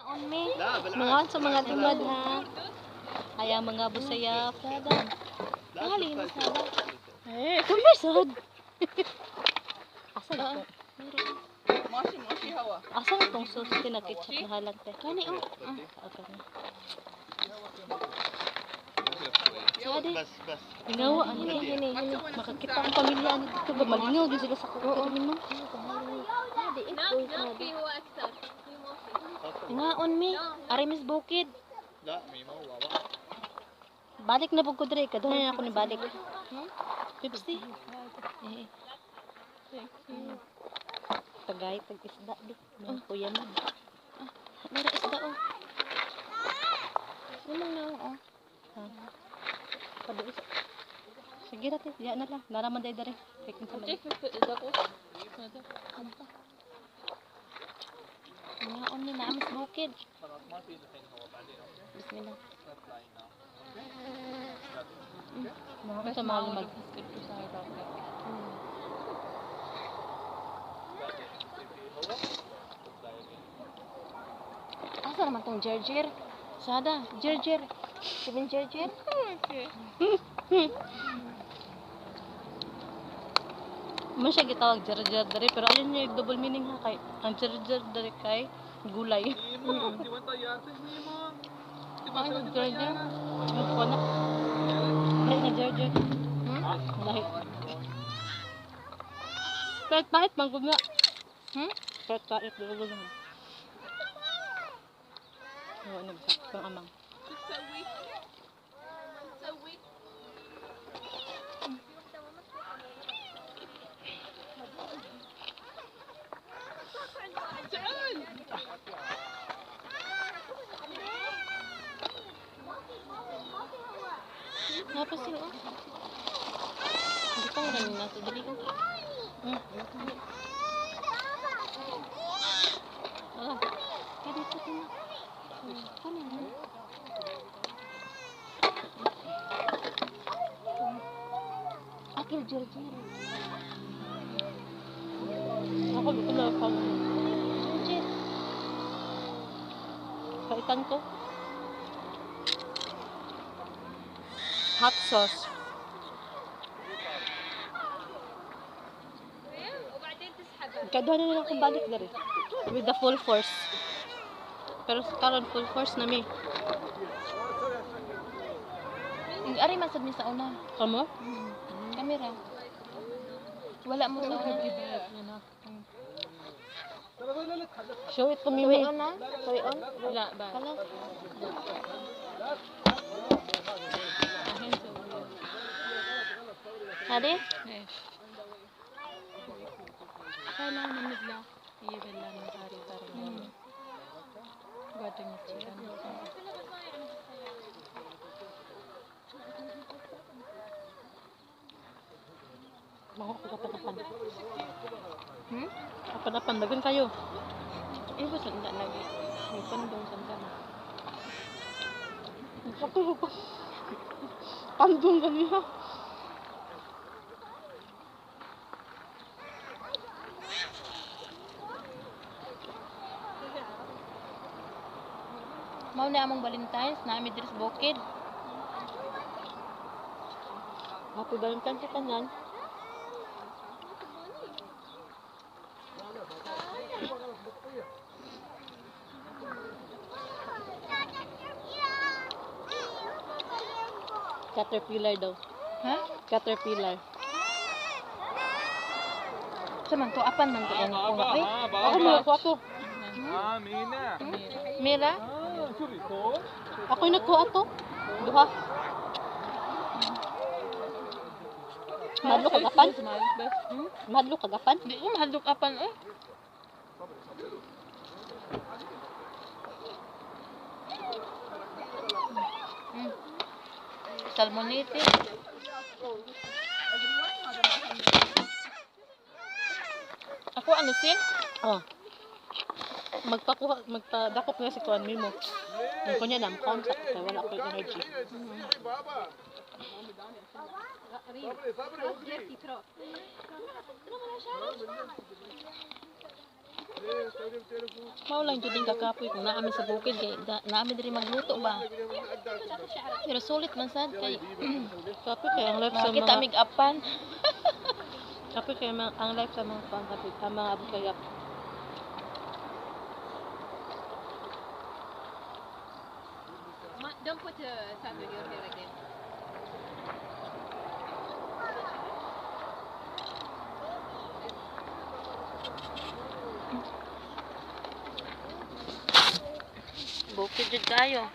On me. Mga sa mga lumad ha. Ay ang mga busayap. Sada. Pangali mo sada. Eh, kumisod. Asa na to? Meron. ماشي ماشي هوا. Asa na tong sauce kinaketchup na halang te? Kani oh. Okay. Sada. بس بس. Lingaw, ano Hini hini hini. Makakita ang pamilya ano dito ba malingaw din sila sa kuko mo. Hadi ikoy hadi. Ngaon mi. Ari mis bukid. لا. Balik na pud ko diri kadto na ako ni balik. Pepsi. Eh. Tagay tag isda di. Mga kuya man. Mara isda oh. Limang na oh. Ha. Paduis. Sige ra te, diya na lang. Naraman day diri. Kay kinsa man. Ngaon mi na amis bukid. Bismillah. Mga sa mga lumad. Asa naman tong jerjer? Sada, jerjer. Sibin jerjer? Man siya gitawag jerjer diri pero ayun niya yung double meaning ha kay ang jerjer diri kay gulay. Ang jerjer. Ang kuha na. Lahi nga jerjer. Hmm? Lahi. Pero pahit man gud na. Hmm? Pero pahit dugo lang. Oo, nagsakto ang amang. Tapos yun oh. Hindi pa ganun na to dili oh. Ah, Kaya dito ko na. Kunin mo. Akil jerjer. Ako wala pa. Jerjer. Paitan ko. Hot sauce. Kadwa na lang akong balik diri. With the full force. Pero sa karon full force na mi. Ang ari man sad mi sa una. Kamo? Kamera. Wala mo sa una. Show it to me. Tuwi Mi. on na? Tuwi on? Wala ba? Hala. Hadi? Kailangan nila i-bella ng sari-sari. Guarda niya siya. Maho ko kapanapan. Hmm? Kapanapan, dagan kayo. Ano ba sanda lagi? May pandong sanda na. Ako ko. Pandong kanina. Mao na among Valentine's na ami diri sa bukid. Happy Valentine's sa tanan. Caterpillar daw. Ha? Caterpillar. Sa man to apan man to yan ko nga oy. Ako mo ako ako. Mira? Ako yung nagkuha to. Duha. Madlo kagapan? Hmm? Madlo kagapan? Di ko mahadlok apan eh. Salmonite. Ako ano sin? Oh. Magpakuha, magpadakop nga si Kuan Mimo. Ang kunya na, contact kay wala ko energy. Mao lang jud din kakapoy kung naa mi sa bukid kay naa mi diri magluto ba. Pero sulit man sad kay Kapoy kay ang life sa makita mga mig apan. Kapoy kay ang life sa mga kuan kapoy ang mga Abu Sayyaf. Don't put sand on your hair again. Bukid jud kayo.